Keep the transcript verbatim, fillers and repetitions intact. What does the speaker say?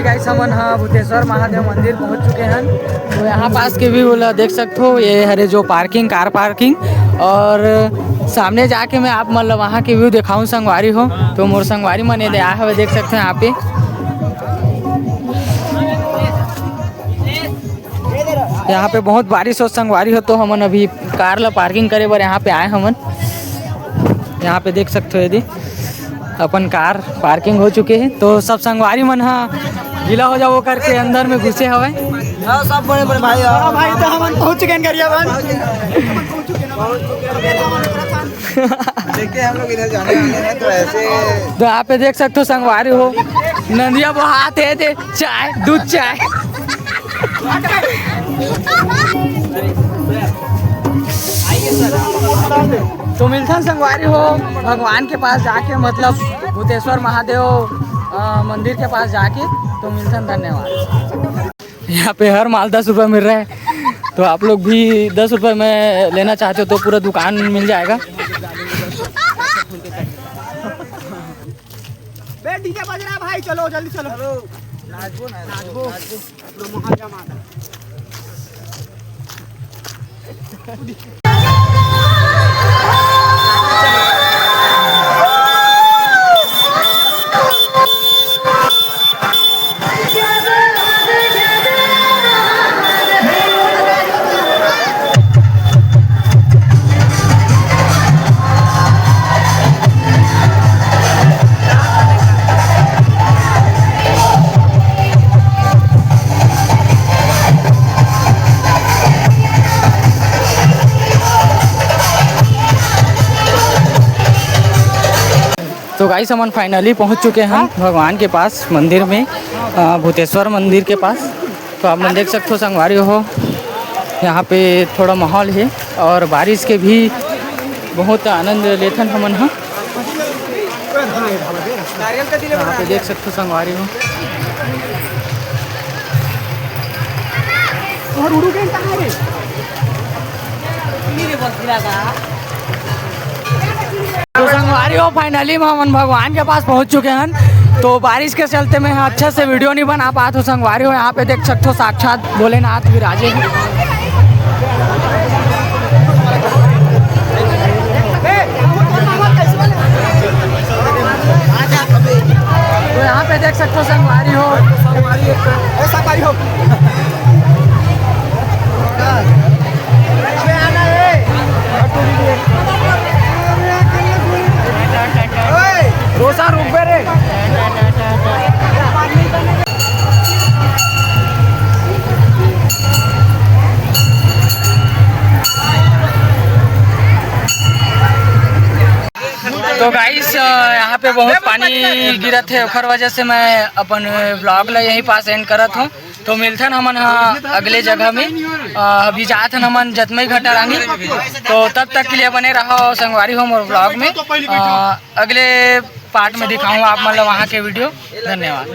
गाइस, हमन ह भूतेश्वर महादेव मंदिर पहुंच चुके हन। तो यहाँ पास के व्यू ला देख सकथो, ये हरे जो पार्किंग, कार पार्किंग, और सामने जाके मैं आप मन ला वहाँ के व्यू दिखाऊं संगवारी हो। तो मोर संगवारी मन ये दे आए हवे, देख सकथो यहाँ पे। यहाँ पे बहुत बारिश हो संगवारी हो, तो हमन अभी कार ला पार्किंग करे बर यहाँ पे आए हमन। यहाँ पे देख सकथो यदि अपन कार पार्किंग हो चुके हे, तो सब संगवारी मन ह गीला हो जाओ करके अंदर में घुसे हवय। हाँ, सब बड़े बड़े भाई, हाँ। भाई, तो हमन पहुँच चुके हैं गरियाबंद। देखिए, हम लोग इधर जाने वाले हैं, तो ऐसे तो यहाँ पे देख सकथो संगवारी हो, नंदिया बोहात हे दे चाय, दूध चाय। तो मिलथन संगवारी हो भगवान के पास जाके, मतलब भूतेश्वर महादेव, अ, मंदिर के पास जाके, तो मिलथन। धन्यवाद। यहाँ पे हर माल दस रुपये मिल रहा है, तो आप लोग भी दस रुपये में लेना चाहते हो तो पूरा दुकान मिल जाएगा। बे, डीजे बज रहा है भाई, चलो जल्दी चलो। नाचबो, नाचबो। तो गाइस, हमन फाइनली पहुंच चुके हैं भगवान के पास मंदिर में, अ, भूतेश्वर मंदिर के पास। तो आप मन देख सकते हो संगवारी हो, यहाँ पे थोड़ा माहौल है और बारिश के भी बहुत आनंद लेथन हमन ह। यहाँ पे देख सकते हो संगवारी हो। तो संगवारी हो, फाइनली में हमन भगवान के पास पहुंच चुके हैं। तो बारिश के चलते मैं अच्छा से वीडियो नहीं बना पात हूँ संगवारी हो। यहाँ पे देख सकते हो साक्षात भोलेनाथ विराजे हैं। तो यहाँ पे देख सकते हो संगवारी हो। ऐसा भाई हो। रोसा रुक बे रे। तो गाइस, अ, यहाँ पे बहुत पानी गिरत है, ओखर वजह से मैं अपन व्लॉग ला यहीं पास एंड करत हूँ। तो मिलथन हमन ह अगले जगह में। अ, अभी जात हन हमन जतमई घाटा रानी। तो तब तक के लिए बने रहो संगवारी हो मोर व्लॉग में। अ, अगले पार्ट में दिखाऊँ आप मन ला वहाँ के वीडियो। धन्यवाद।